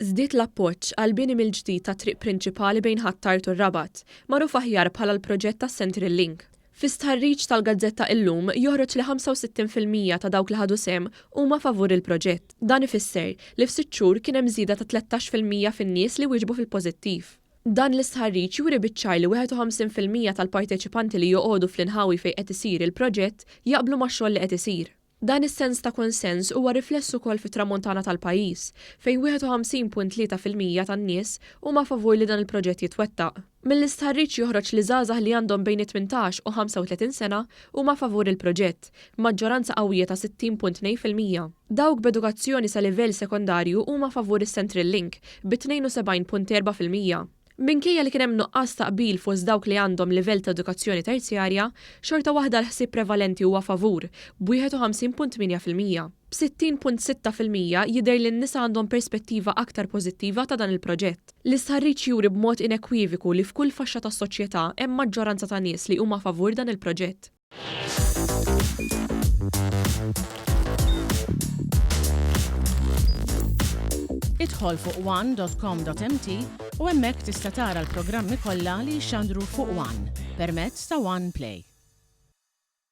Żdied l-appoġġ għall-bini mill-ġdid tat-triq prinċipali bejn Ħ'Attard u r-Rabat, magħruf aħjar bħala l-proġett tas-Central Link. Fi stħarriġ tal-gazzetta Illum joħroġ li 65% ta' dawk li ħadu sehem huma favur il-proġett. Dan ifisser li f'sitt xhur kien hemm żieda ta' 13% fin-nies li wieġbu fil-pożittiv. Dan l-istħarriġ juri biċ-ċar li 51% tal-parteċipanti li joqogħdu fl-inħawi fejn qed isir il-proġett jaqblu max-xogħol li qed isir. Dan is-sens ta' kunsens huwa rifless ukoll fit-Tramuntana tal-pajjiż, fejn 51.3% tan-nies huma favur li dan il-proġett jitwettaq. Mill-istħarriġ joħroġ li żgħażagħ li għandhom bejn it-18 u 35 sena huma favur il-proġett, b'maġġoranza qawwija ta' 60.2%. Dawk b'edukazzjoni sa livell sekondarju huma favur is-Central Link, bi 72.4%. Minkejja li kien hemm nuqqas ta' qbil fost dawk li għandhom livell ta' edukazzjoni terzjarja, xorta waħda l-ħsieb prevalenti huwa favur, b'51.8%. B'60.6% jidher li n-nisa għandhom perspettiva aktar pożittiva ta' dan il-proġett. L-istħarriġ juri b'mod inekwiviku li f'kull faxxa tas-soċjetà hemm maġġoranza ta' nies li huma favur dan il-proġett. Idħol fuq one.com.mt u hemmhekk tista' tara l-programmi kollha li jixxandru fuq One permezz ta' One Play.